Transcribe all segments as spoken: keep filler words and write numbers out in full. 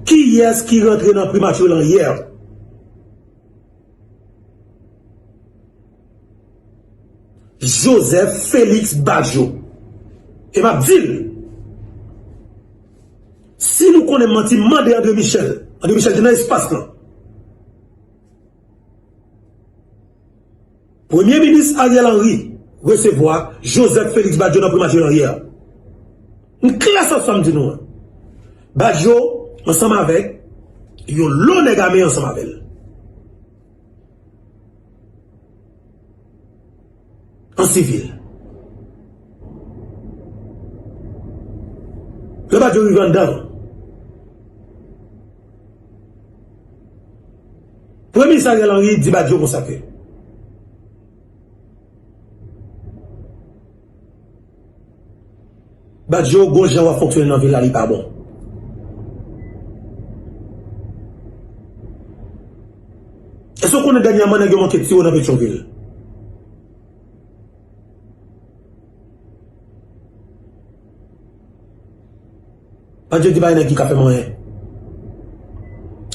Kiyès ki rantre nan primati lan yè? Joseph Félix Badio. E m ap di l, si nou konnen m manti, mande André Michel. André Michel te nan espas lan. Premye minis Ariel Henry resevwa Joseph Félix Badio nan primati lan yè. M klè sou sa m di nou an. Badio ansanm avèk yon lo nèg ame ansanm avè l. An sivil. Lè Badio rive anndan, Premye minis Ariel Henry di Badio konsa ke Badio, gon jan w ap fonksyone nan vil la, li pa bon. Èske w konnen dènyèman nèg yo manke tire w nan Petyonvil? Badio di pa gen nèg ki ka fè m anyen.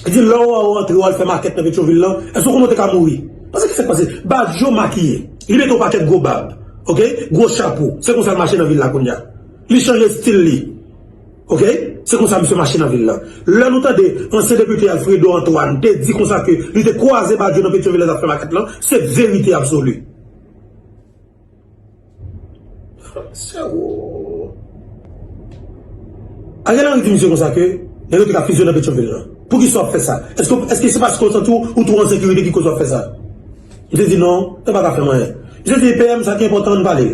Li di lè w wè w antre w al fè makèt nan Petyonvil lan, èske w konnen w te ka mouri? Paske ki sa k pase? Badio makiye. Li mete yon pakèt gwo bab. Oke? Gwo chapo. Se konsa l mache nan vil la kounye a. Li chanje estil li. Oke? Se konsa misye mache nan vil lan. Lè nou tande ansyen depite Alfredo Antoine te di konsa ke li te kwaze Badio nan Petyonvil lè l t ap fè makèt lan, se verite absoli. Frè, o. Ariel Henry di misye konsa ke nèg yo te ka fizyone nan Petyonvil lan. Poukisa w ap fè sa? Èske, èske se paske w santi w, ou twò an sekirite ki koz w ap fè sa? Misye di non, yo pa ka fè m anyen. Misye di P M, sa ki enpòtan, ann pale.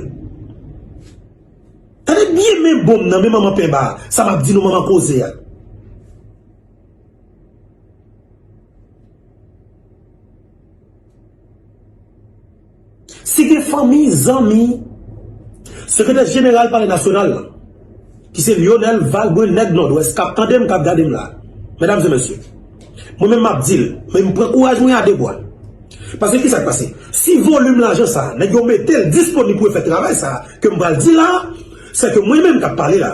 Tande byen men bon m nan, men manman penba a, sa m ap di nou, manman koze a. Si gen fanmi, zanmi, sekretè jeneral Palè Nasyonal la, ki se Lyonel Valbrun, nèg Nòdwès, k ap tande m, k ap gade m la, medam e mesye, mwen menm m ap di l, men m pran kouraj mwen a de bwa. Paske ki sa k pase? Si volim lajan sa a, nèg yo mete l disponib pou yo fè travay sa a, ke m pral di la a, se ke mwen menm k ap pale la.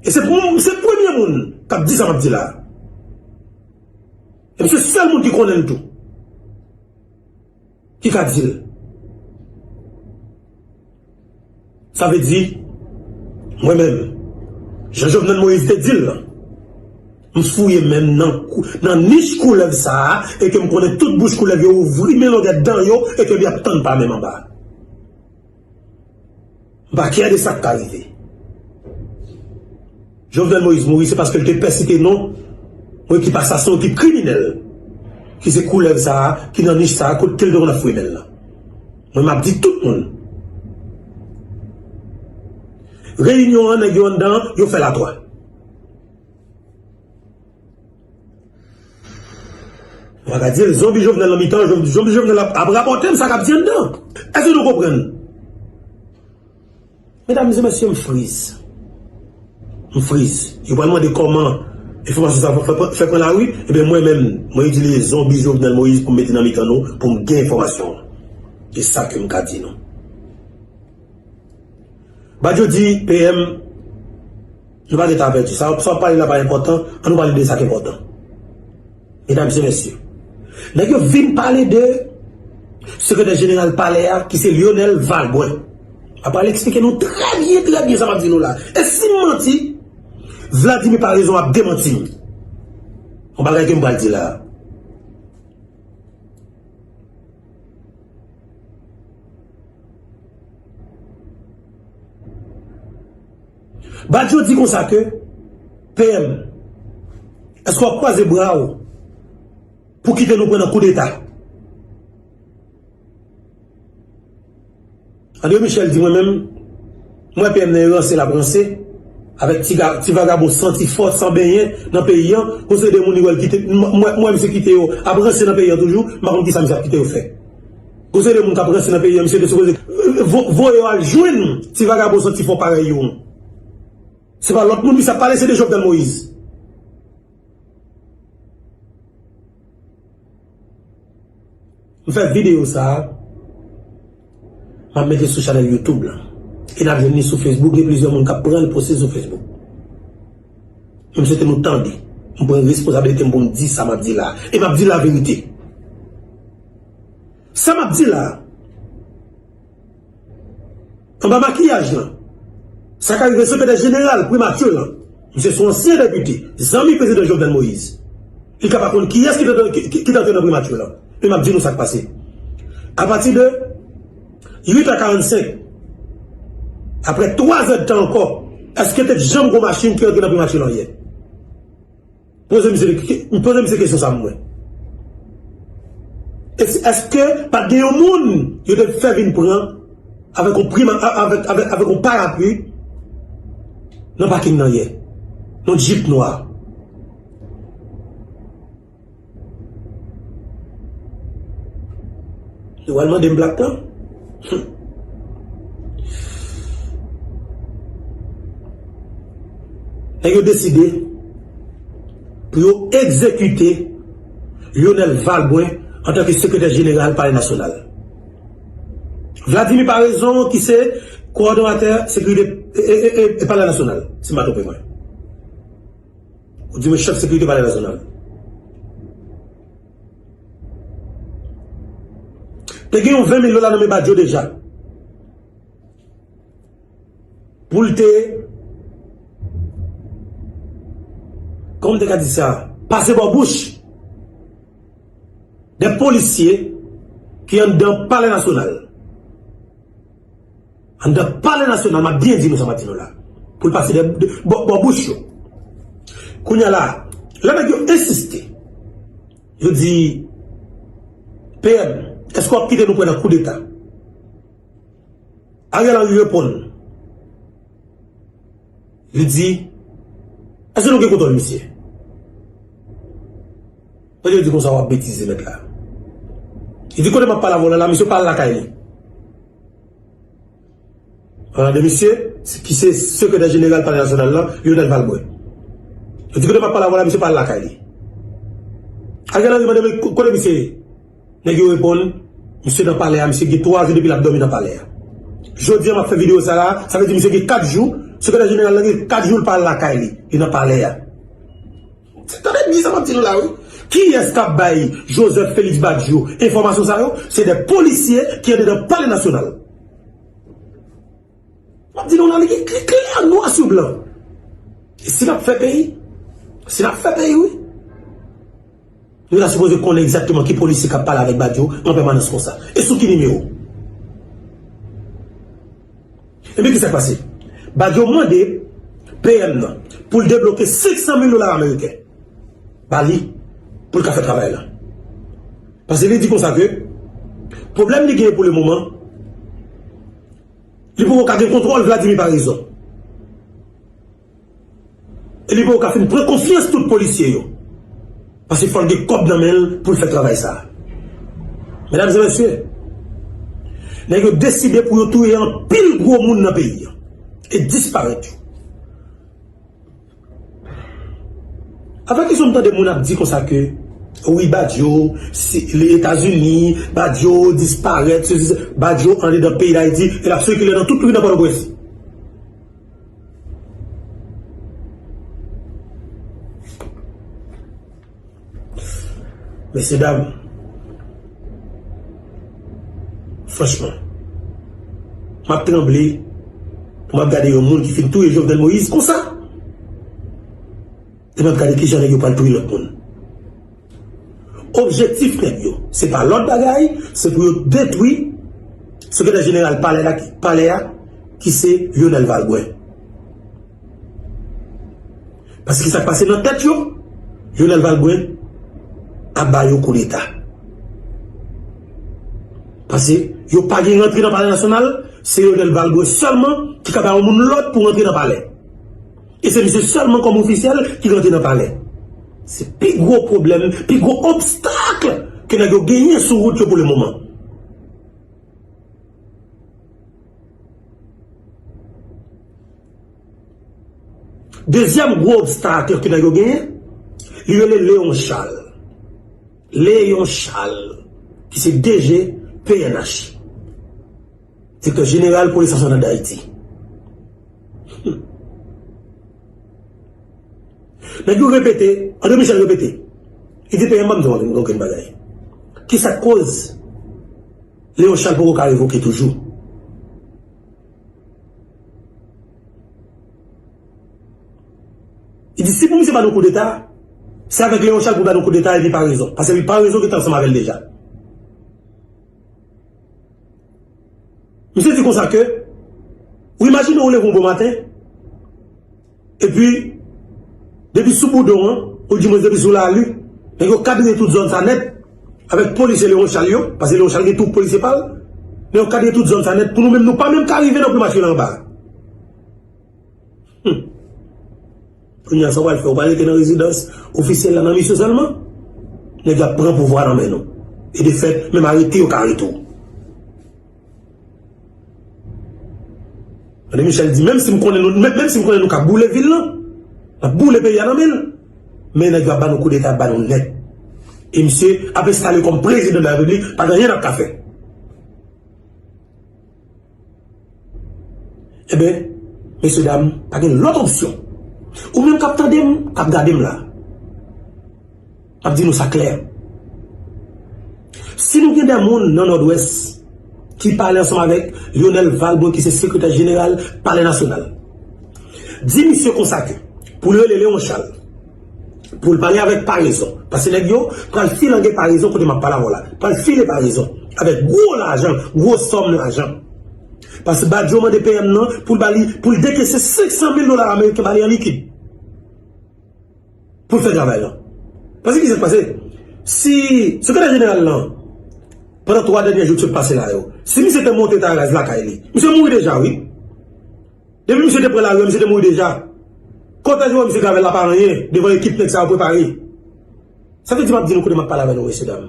E se pou, se premye moun k ap di sa m ap di la a. E m se sèl moun ki konnen l tou. Ki ka di l. Sa vle di, mwen menm, jan Jovenel Moïse te di l lan, m fouye men m nan kou, nan nich koulèv sa a, e ke m konnen tout bouch koulèv yo ouvri men longè dan yo, e ke y ap tann pa menm anba. M pa kyè de sa k ka rive. Jovenel Moïse mouri, se paske l te pè site non yon ekip asasen, yon ekip kriminèl, ki se koulèv sa a, ki nan nich sa a, kot ke l te konn ap fouye men l lan. Mwen, m ap di tout moun, reyinyon an, nèg yo anndan, yo fè l a twa. Ou pa ka di l, zonbi Jovenel nan mitan, zonbi Jovenel ap, ap rapòte m sa k ap di anndan. Èske nou konprann? Medam e mesye, m friz. M friz. Yo pral mande kòman enfòmasyon sa a fè, fè, fè pran lari. Ebyen, mwen menm, mwen itilize zonbi Jovenel Moïse pou m mete nan mitan nou, pou m gen enfòmasyon an. E sa ke m ka di nou. Badio di, P M, nou pa gentan avèti. Sa, sa w ap pale la pa enpòtan, ann nou pale de sa k enpòtan. Medam e mesye, nèg yo vin pale de sekretè jeneral palè a, ki se Lyonel Valbrun. M ap pral eksplike nou trè byen, trè byen sa m ap di nou la. E si m manti, Vladimir Paraison ap demanti m. Yon bagay ke m pral di la a. Badio di konsa ke, P M, èske w ap kwaze bra w pou kite nou pran nan koudeta? André Michel di mwen menm, m wè P M nan e ranse l ap ranse, avèk ti ga-, ti vagabon santi fò, san benyen nan peyi an, gon seri de moun li wè l kite, m, m wè, m wè misye kite yo, ap ranse nan peyi an toujou, m pa konn kisa misye ap kite yo fè. Gon seri de moun k ap ranse nan peyi an, misye te sipoze, vo-, voye yo al jwenn ti vagabon santi fò parèy yo an. Se pa lòt moun misye ap pale, se de Jovenel Moïse. M fè videyo sa a, m ap mete sou chanèl YouTube la. E n ap jwenn li sou Facebook, gen plizyè moun k ap pran l poste sou Facebook. Men m swete nou tande. M pran responsabilite m pou m di sa m ap di la. E m ap di laverite. Sa m ap di la, anba makiyaj lan, sa k rive sekretè jeneral primati lan, misye se yon ansyen depite, zanmi prezidan Jovenel Moïse. Li ka pa konn kiyès ki te, ki, ki, ki t antre nan primati lan. Men m ap di nou sa k pase. Apati de uit è karannsenk, apre twa zè d tan ankò, èske te janm gon machin ki rantre nan primati lan yè? Poze misye, poze misye kesyon sa pou mwen. Èske pa t gen yon moun yo te fè vin pran avèk yon prima, avèk, avèk, avèk yon parapli nan pakin nan yè? Yon jip nwa. Yo al mande m blak lan. Nèg yo deside pou yo egzekite Lionel Valbrun antanke sekretè jeneral Palè Nasyonal. Vladimir Paraison, ki se kowòdonatè sekirite e, e, e, e Palè Nasyonal, si m pa twonpe mwen. Ou di mwen chèf sekirite Palè Nasyonal. Te gen yon ven mil dola nan men Badio deja. Pou l te, kòman m te ka di sa, pase bò bouch de polisye ki anndan Palè Nasyonal. Anndan Palè Nasyonal, m ap byen di nou sa m ap di nou la. Pou l pase de, de, bò, bò bouch yo. Kounye a la, lè nèg yo ensiste, yo di, P M, èske w ap kite nou pran nan koudeta? Ariel Henry reponn. Li di, èske nou gen kontwòl misye? Mwen di konsa w ap betize mèt la. Li di kote m ap pale avè w la, la misye pa al lakay li. An de misye, ki se sekretè jeneral Palè Nasyonal la, Lionel Valbrun. Yo di kote m ap pale avè w la, misye pa al lakay li. Ariel Henry mande men kote misye ye? Nèg yo reponn, misye nan palè a, misye gen twa jou depi l ap dòmi nan palè a. Jodi a m ap fè videyo sa la, sa vle di misye gen kat jou, sekretè jeneral la gen kat jou l pa al lakay li, li nan palè a. Tande byen sa m ap di nou la wi. Kiyès k ap bay Joseph Félix Badio enfòmasyon sa yo? Se de polisye ki andedan Palè Nasyonal. M ap di nou la, li, li klè, nwa sou blan. E si n ap fè peyi, si n ap fè peyi, wi. Nou ta sipoze konnen egzakteman ki polisye k ap pale avèk Badio an pèmanans konsa. E sou ki nimewo? Ebyen, ki sa k pase? Badio mande P M nan pou l debloke senk san mil dola ameriken ba li pou l ka fè travay la. Paske li di konsa ke pwoblèm li genyen pou lemoman, li poko ka gen kontwòl Vladimir Paraison. E li poko ka fin pran konfyans tout polisye yo. Paske fò l gen kòb nan men l pou l fè travay sa a. Medam e mesye, nèg yo deside pou yo touye anpil gwo moun nan peyi a e disparèt yo. Apre kesyon m tande moun ap di konsa ke, wi, Badio, si, li Etazini, Badio disparèt, sesi, Badio andedan peyi Dayiti, e l ap sikile nan tout ri nan Pòtoprens. Mesye dam, franchman, m ap tranble pou m ap gade yon moun ki fin touye Jovenel Moïse konsa. E m ap gade kijan nèg yo pral touye lòt moun. Objektif nèg yo, se pa lòt bagay, se pou yo detwi sekretè jeneral palè la, ki, palè a, ki se Lionel Valbrun. Paske sa k pase nan tèt yo, Lionel Valbrun ap ba yo koudeta. Paske yo pa gen rantre nan Palè Nasyonal, se Lionel Valbrun sèlman ki ka ba yon moun lòd pou rantre nan palè. E se misye sèlman kòm ofisyèl ki rantre nan palè. Se pi gwo pwoblèm, pi gwo obstak ke nèg yo genyen sou wout yo pou lemoman. Dezyèm gwo obstak ke nèg yo genyen, li rele Léon Charles. Léon Charles, ki se D G P N H, Direktè Jeneral Polis Nasyonal Dayiti. Nèg yo repete, André Michel repete. Li di, "P M, ban m di w yon, yon bagay. Kisa k koz Léon Charles poko ka revoke toujou?" Li di, "Si pou misye ba nou koudeta, se avèk Léon Charles pou ba nou koudeta epi Paraison. Paske epi Paraison ki te ansanm avè l deja." Misye di konsa ke, ou imajine ou leve yon bon maten, epi, depi sou Boudon an, ou di mwen depi sou Lali, nèg yo kadre tout zòn sa nèt, avèk polisye Léon Charles yo, paske Léon Charles gen twoup polisye pa l, nèg yo kadre tout zòn sa nèt, pou nou menm, nou pa menm ka rive nan plimati la anba. Hmm. Kounye a, sa w pral fè? Ou pral rete nan rezidans ofisyèl la nan misyon sèlman? Nèg yo ap pran pouvwa nan men nou. E de fèt, menm arete yo ka arete w. André Michel di, menm si m konnen nou, menm, menm si m konnen nou ka boule vil lan, n ap boule peyi a nan men l, men nèg yo ap ba nou koudeta, ap ba nou nèt. E misye ap enstale kòm prezidan de la repiblik, pa gen anyen n ap ka fè. Ebyen, mesye dam, pa gen lòt opsyon. Ou menm k ap tande m, k ap gade m la, m ap di nou sa klè. Si nou gen de moun nan Nòdwès ki pale ansanm avèk Lyonel Valbrun, ki se sekretè jeneral Palè Nasyonal, di misye konsa ke pou l rele Léon Charles, pou l pale avèk Paraison. Paske nèg yo pral filange Paraison kote m ap pale avè w la. Pral file Paraison avèk gwo lajan, gwo sòm lajan. Paske Badio mande P M nan pou l ba li, pou l dekese senk san mil dola ameriken ba li an likid. Pou l fè travay lan. Paske kisa k pase? Si sekretè jeneral lan, pandan twa dènye jou k sot pase la yo, si misye te monte taraz lakay li, misye mouri deja, wi. Depi misye te pran lari a, misye te mouri deja. Kòtèj ou wè misye k avè l la pa anyen devan ekip nèg sa yo prepare. Sa vle di m ap di nou kote m ap pale avè nou, mesye dam.